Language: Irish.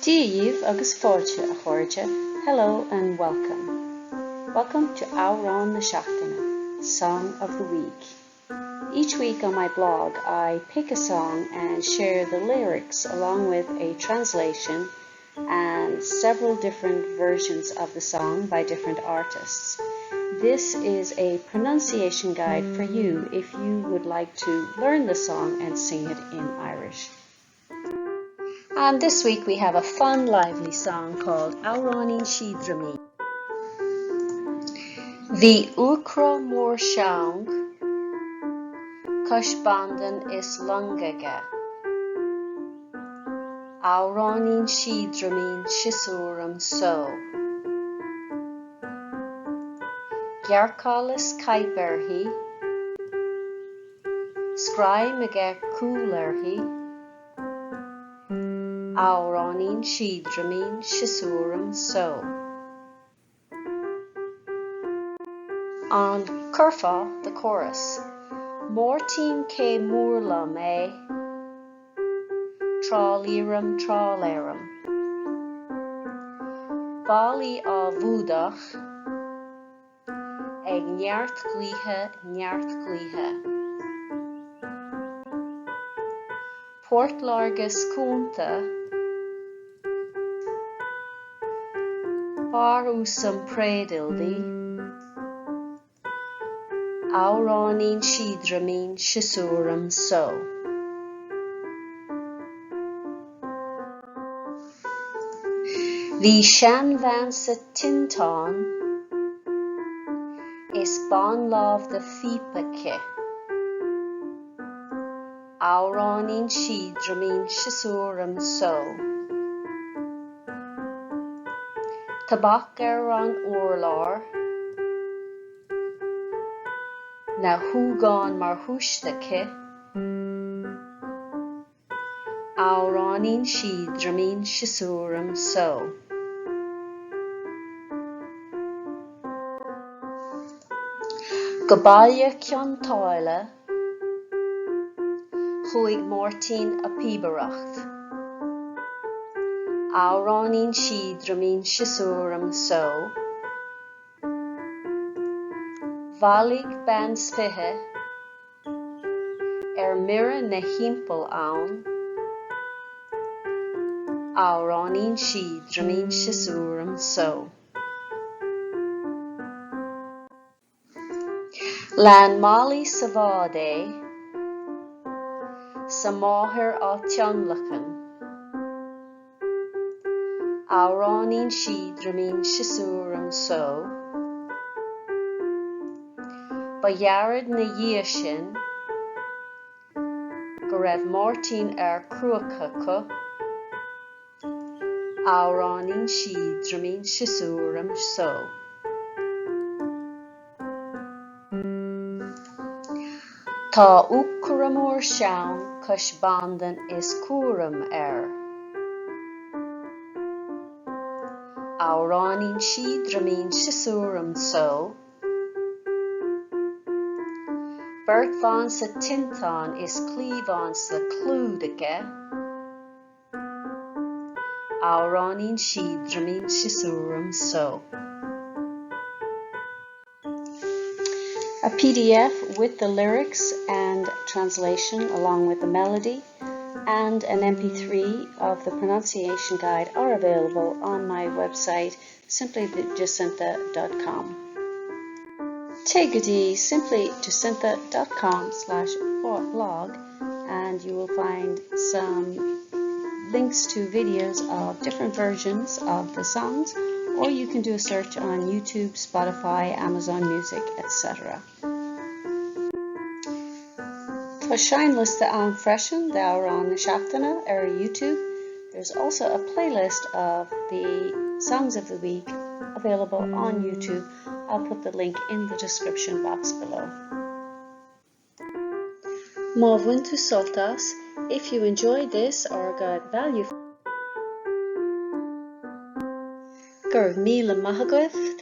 Dia dhaoibh agus fáilte, a chairde, hello and welcome. Welcome to Amhrán na Seachtaine, Song of the Week. Each week on my blog I pick a song and share the lyrics along with a translation and several different versions of the song by different artists. This is a pronunciation guide for you if you would like to learn the song and sing it in Irish. And this week we have a fun, lively song called Amhráinín Síodromín. Bhí úcra mór seang cois Bandan is long aige. Amhráinín síodromín siosúram só. Gearrcáil is caidhp uirthi. 'S greim aige cúl uirthi. Amhráinín síodromín siosúram só. An Curfá, the chorus. Máirtín cé mór liom é, Trálaeiream trálaeiream. Ballaí á bhfuadach. Ag neart gaoithe, neart gaoithe. Port Láirge 's cuanta, Far úsam préadildaí, Amhráinín síodromín siosúram só. Bhí seanbhean sa tinteán is banlámh de phíopa aici. Amhráinín síodromín siosúram só. Tobac ar an urlár, na húgáin mar shúiste aici. Amhráinín síodromín siosúram só. Go baile Chionn tSáile chuaigh Máirtín a' píobaireacht. Amhráinín síodromín siosúram só. Bhailigh bean 's fiche ar mire 'na thimpeall ann, Amhráinín síodromín siosúram só. Lean Molly sa bhád é, 's a máthair á tionlacan. Amhráinín síodromín siosúram só. Ba ghairid 'na dhiaidh sin go raibh Máirtín ar cruach acu. Amhráinín síodromín siosúram só. Tá úcaire mór seang cois Bandan is cúram air. Amhráinín síodromín siosúram só. Beirt bhan sa tinteán is cliabhán sa chlúid aige. Amhráinín síodromín siosúram só. A PDF with the lyrics and translation along with the melody and an MP3 of the pronunciation guide are available on my website simplyjacintha.com. Téigh go dtí simplyjacintha.com slash blog and you will find some links to videos of different versions of the songs or you can do a search on YouTube, Spotify, Amazon Music, etc. Tá seinnliosta ann freisin d'amhráin na seachtaine ar YouTube. There's also a playlist of the songs of the week available on YouTube. I'll put the link in the description box below. Má bhain tú sult as, if you enjoyed this or got value Go raibh míle maith agaibh, thank.